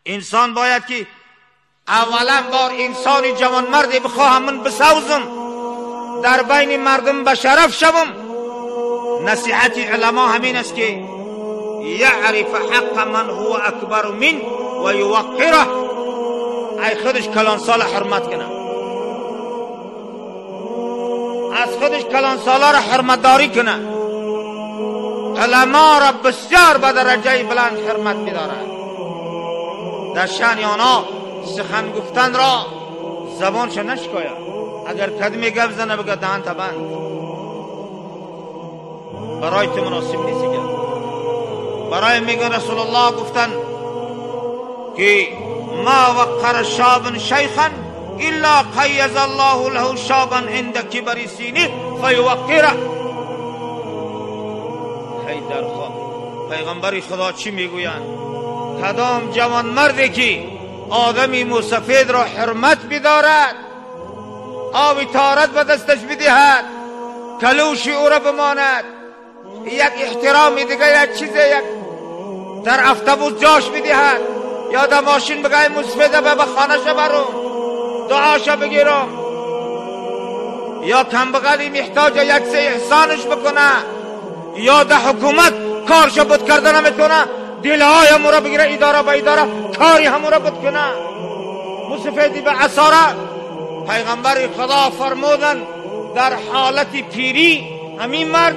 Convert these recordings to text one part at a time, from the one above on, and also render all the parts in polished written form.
انسان باید که اولا بار انسان جوانمردی بخواهم من بسوزم، در بین مردم به شرف شوم. نصیحت علما همین است که یعرف حق من هو اکبر من و یوقره. ای خودش کلان سال حرمت کنه، از خودش کلان سالا را حرمت داری کنه. علما را بسیار به درجه بلند حرمت می‌دارد. در شأن آنها سخن گفتن را زبانش نشکاید. اگر کدمی گپ زنه بگه دهن بند، برای تو مناسب نیست. برای میگن رسول الله گفتن که ما وقر شاب شیخا الا قیز الله له شابا عند کبر سینه فیوقره. هی در خواب پیغمبر خدا چی میگویند؟ کدام جوان مردی که آدمی موسفید را حرمت بدارد، آب تارت به دستش بدهد، کلوش او را بماند، یک احترام دیگه، یک چیز، یک در افتبوز جاش بدهد، یا در ماشین بگه موسفیده به خانه برم دعاشا بگیرم، یا کم بغلی محتاج یک سه احسانش بکنه، یا در حکومت کارش بود کرده نمیتونه دلهای همو را بگیره، اداره به اداره کاری همو را بود کنه. موسفیدی به عصاره پیغمبر خدا فرمودن در حالت پیری همین مرد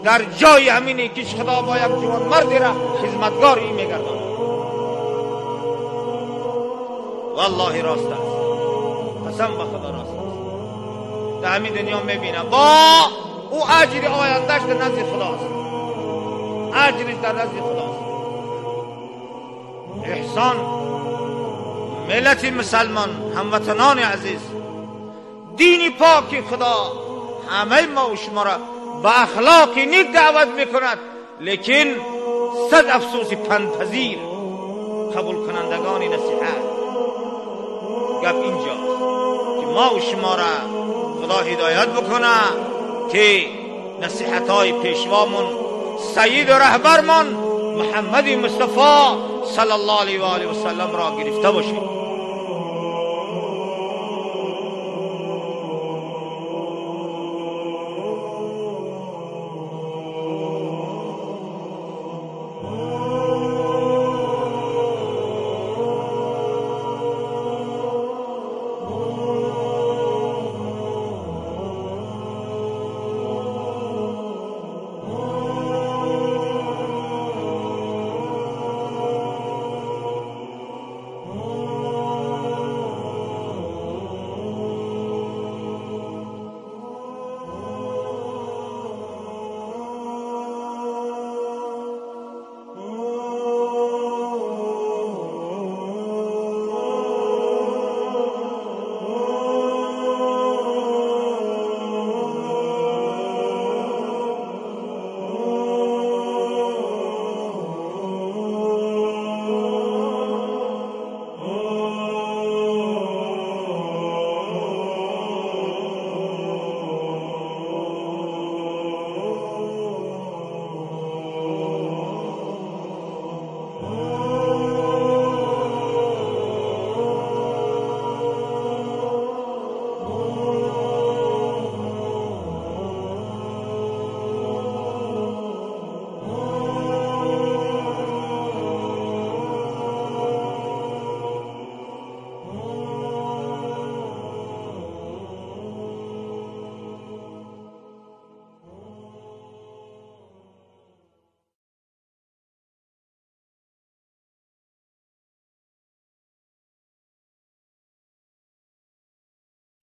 در جای همین کش خدا با یک جوان مردی را خدمتگار ای میگرداند. والله راست است، قسم به خدا راست است. در همین دنیا میبینم با او اجر آیندهش در نزد خداست، اجرش در نزد خداست. احسان ملت مسلمان، هموطنان عزیز، دین پاک خدا همه ما و شما را به اخلاق نیک دعوت میکند، لیکن صد افسوس پندپذیر قبول کنندگان نصیحت. گپ اینجاست که ما و شما را خدا هدایت بکنه که نصیحت های پیشوامون سید و رهبرمان محمد مصطفی صلی الله علیه و آله و سلم را گرفته باشیم.